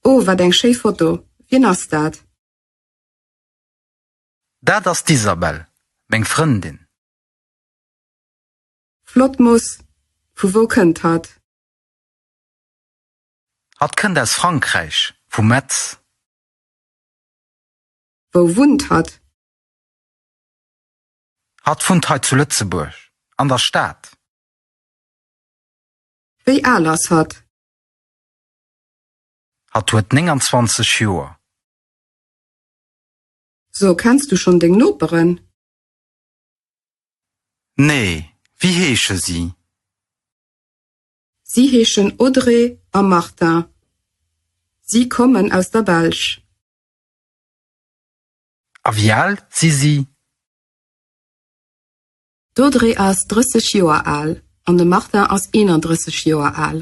Oh, wat eng schéi Foto! Wien ass dat? Dat ass d'Isabelle, meng Frëndin. Flott Muss! Vu wou kënnt hatt? Hatt kënnt aus Frankräich, vu Metz. Wou wunnt hatt? Hatt wunnt hei zu Lëtzebuerg, an der Stad. Wéi al ass hatt? Hatt huet 29 Joer. So, kenns du schonn deng Noperen? Nee, wéi heesche si? Si heeschen Audrey a Martin. Si kommen aus der Belsch. A wéi al si si? D'Audrey ass 30 Joer al an de Martin ass 31 Joer al.